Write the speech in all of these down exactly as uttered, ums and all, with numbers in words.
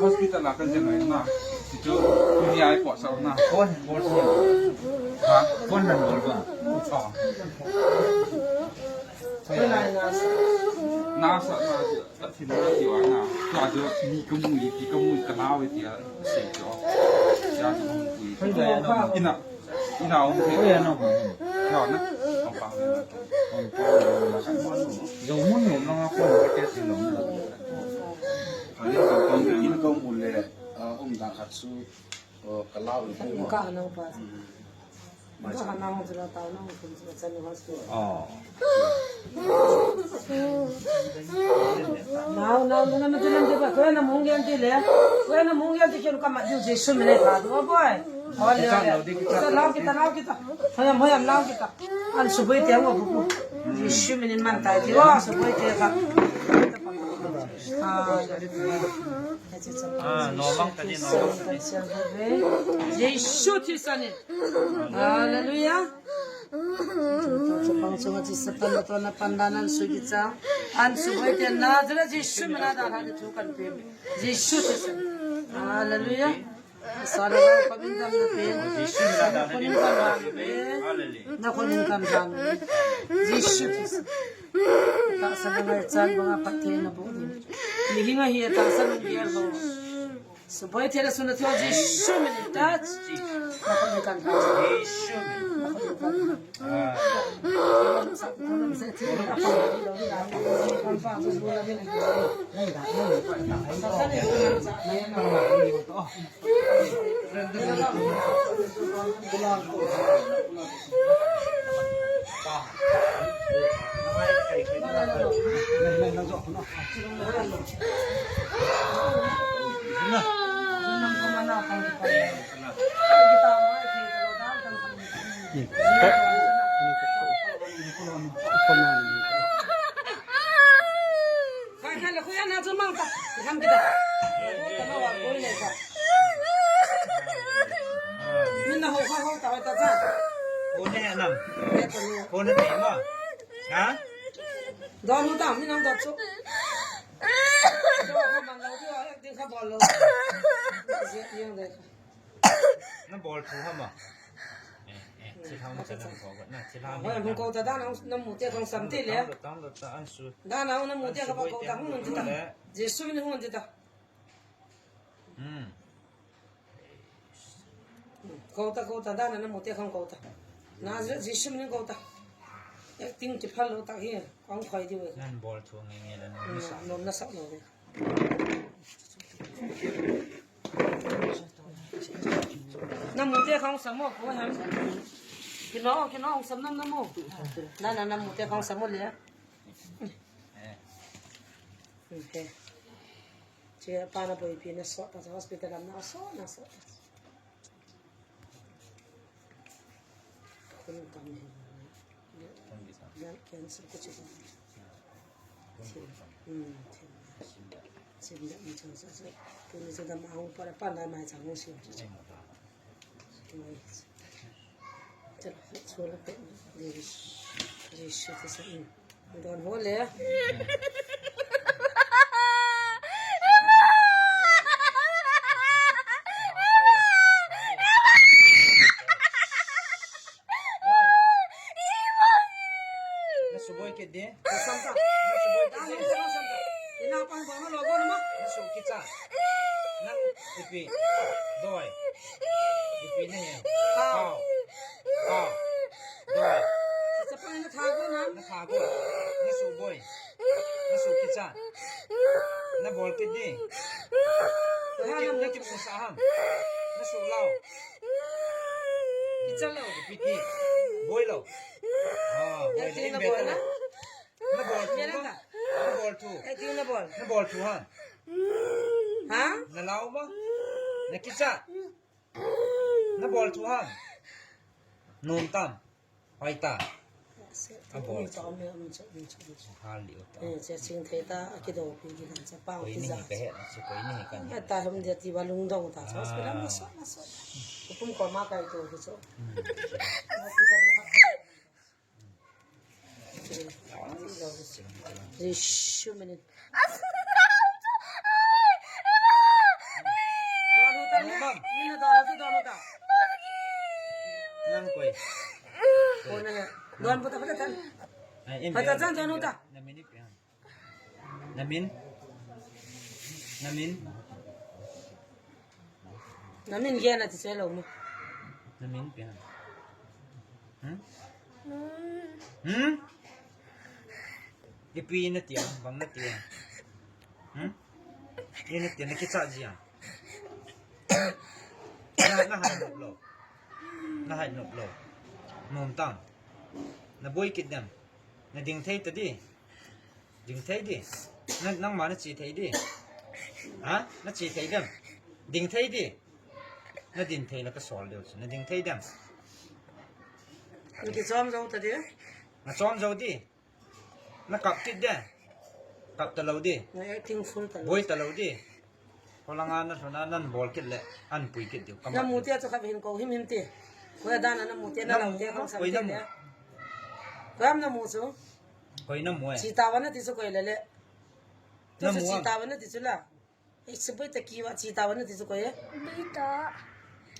Hospital a kan jen na. Situ ni ai po sa na. Phone bol sa. Ha? Phone nan bol ba? Oh. Na sa na. Tathina tiwa na, tua jo ni kamu ni ti kamu kanawe tia sei jo. Ya jo kamu kui. Ina, ina um ke. Oi, ano. Ya na. Ang pang. Ang pang. Jo mun no na ko ke si lo. Kani ka pang in kamu le, ah, um da khat su, oh, kalawe. Ka na pa. Nau, nau, nau, nau, nau, nau, nau, koi na mung yan ti le. Koi na mung yan ti kyo ka ma ju Jesu mine ka du boy. Hallelujah. Kita lau kita, lau kita. Hoyam, hoyam, lau kita. An suboi te wa bu. Jesu mine man tai ti wa suboi te ka. Ah. Ah, no bang tadi, no bang tadi. Jesu Krista ne. Hallelujah. Chapang chunga chi Satan na tona pandan an sugi cha. An suboi te Nazareth Jesu mina da ha thu kan pe. Jesu Krista. Hallelujah. Sara pa bin dam na pe. Jesu mina da ha. Hallelujah. Na ko nin kan dan. Jesu Krista. Tahsa ngai chan banga pathe na bo. Ni hinga hi tahsa nung biar ho. Suboi thela suna thua Jesu min in touch. Jesu min. Don hu ta, mi nang da chu. Don hu man lo dio, ek din kha bol lo. Zia yang de. Na bol thu ham a? Eh, eh, chi thang ma cha na ko na, chi la mi. Hoi, hung ko ta da na, na mu te kong sam ti le. Tang da, tang da, ta an su. Da na, na mu te ka ba ko ta hung ti ta. Jesu ni hung ti ta. Hmm. Ko ta, ko ta, da na, na mu te kong ko ta. Na Jesu ni ko ta. Ek ting ti phal lo ta hi, kong khoi di we. Nan bol thu nge nge la na. Hmm, nom na sak lo we. Na mu te kong sam mo ko ham. Kino, kino, sam nam na mu. Na, na, na mu te kong sam mo le. Okay. Che pa na boipi na so, pa hospital am na so, na so. Khun kam he. Blood cancer ko che. Hmm, thim. Thim da mi chang sa sa. Tuni sa da ma hung pa pa na mai chang hung sim. Chalo, chalo, pe, Jesu, Jesu Krista, mm. Don ho le. Na suboi kit di. Sam ta. Na suboi kit di. Ina pang bang lo ko na ma. Na su kicha. Na ipi. Doi. Ipi na he. Pau. Pau. Doi. Sa pa na tha ko na. Na tha ko. Na suboi. Na su kicha. Na bol kit di. Na ki, na kimu sa ham. Na su lao. Kicha lao. Ipi ti. Boi lao. Ah, boi lao. Ipi na bol na. Na bol thu ham. Na bol thu. Ipi na bol. Na bol thu ham. Ha? Na lao ma. Na kicha. Na bol thu ham. Nom tam. Hoi ta. Abol. Cha me, um, cha, um, cha, um, cha. Hal liu ta. Eh, cha sing thei ta, akidopi kidan cha, pang koi ni kiza. Hi ka he, cha koi ni hi ka ni. Ka ta ham dia ti ba lungdong ta, cha, ah, hospital na so, na so. Kupum ko ma kai to, so. Hmm. Rishu minin. Don uta ne? Nina don uta, don uta. Nang koi. Kona ne? Don puta pata tan. Ai, em, pata tan don uta. Na mini pe. Na min? Na min? Na min gena ti che lo mo. Na min pe. Hmm? Hmm? Ipi na tia, bang na tia. Hmm? Ina tia na kicha jia. Na, na hai nop lo. Na hai nop lo. Nom tang. Na boi kit dem. Na ding thei ta di. Ding thei di. Na, nangma na che thei di. Ha? Na che thei dem. Ding thei di. Na din thei la ka sol deu. Na ding thei dem. Ni ki chom jou ta di. Na chom jou di. Na kap kit de. Kap ta lo di. Na acting full ta lo. Boi ta lo di. Kolanga na lhuna nan bol kit le. An pui kit diu. Na mu tia chu kha hin ko him him ti. Ko ya dan na mu tia na lo tia ko sam ti le. Ko am na mu chu. Koi na mu e. Chi ta wa na ti chu koi le le. Na mu. Chi ta wa na ti chu la. Ei, suboi ta ki wa chi ta wa na ti chu koi e. Bita.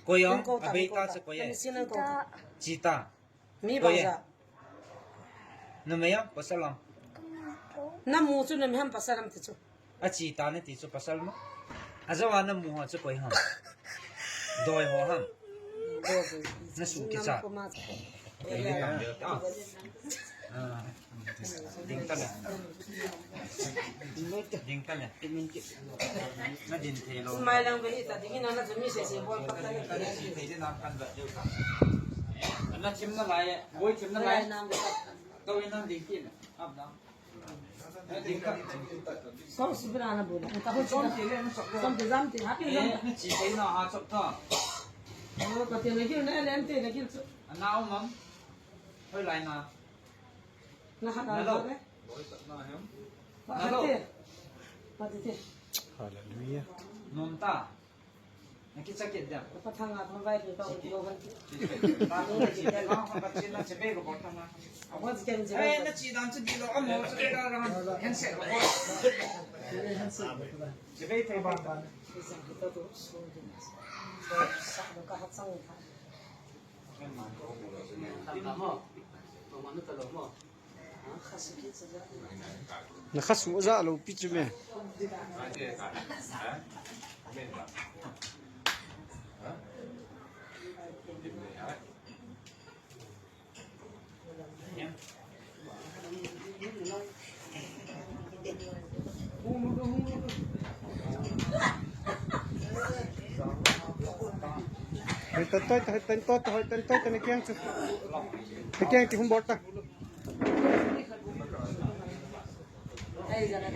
Koi e. Ko ta, abei ta chu koi e. Chi ta. Mi bang ja. Na me ya, pasal lam. Na mu chu na me ham pasal lam ti chu. A chi ta na ti chu pasal ma. A jawa na mu ho chu koi ham. Doi ho ham. Na su ki cha. Ah. Ding ta le. Ding ta le. Na din thei lo. Mai lang be ta ding na na mi se se bol pa ta le. Thei de na kan ba de ka. Na chim na lai, boi chim na lai. To in na ding ki na. Ap na. Ding ka. Som sibra na bula. Som ti le na sok. Som ti jam ti. Happy jam. Na chi thei na ha chop ta. Oh, ka te na gil na le te na gil chu. Ana um mam. Hoi lai na. Na hat na lo. Hallelujah. Nom ta. Na kicha kit dia. Pathang a thang vai tu ta ko han. Eh, na chi dan chu di lo, amo chu ka ra han. Handset ko. Handset. Che be thei ba. Sa ka ha chang tha. Na kha su ja lo pi chu me. Hoi tan toi ta, hoi tan toi ta, hoi tan toi ta, na kiang chu. Na kiang ti hung bol ta.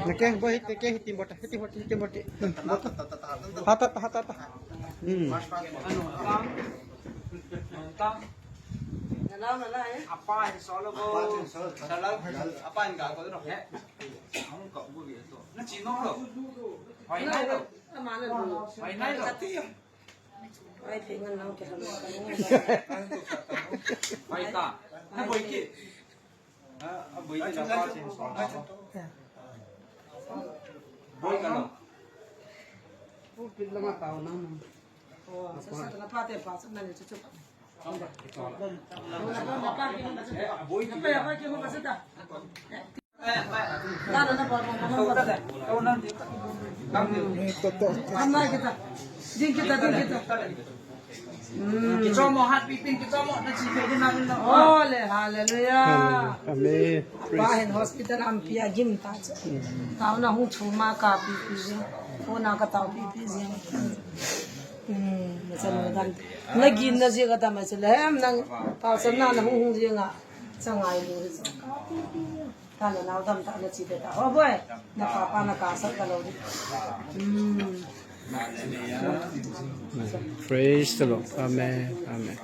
Na kiang bol hiti, na kiang hiti bol ta, hiti bol ta, hiti bol ta. Hmm, bol ta. Ha ta ta, ha ta ta. Hmm. Apa ni solo bo. Apa ni ga ko no. Ang ko bu bi to. Na chi no lo. Hoi nai lo. Hoi nai lo. Hoi ta. Na boi ki. Ah, boi ki na pa sin so. Boi ka no. Kichomo hat pipin, kichomo na chi thei na. Ole, hallelujah. Amen. Pa hin hospital am pia gim ta chu. Tao na hung chu ma ka pipi jing. Ko na ka tao pipi jing. Hmm, na chan na dan. Na gin na jing ka ta ma chu le hem nang pao san na na hung hung jing a. Changai lu hi chu. Ka na nau dam ta na chi te ta. Ho boi. Na pa pa na ka sa ka lo di. Hmm. Praise the Lord. Amen. Amen.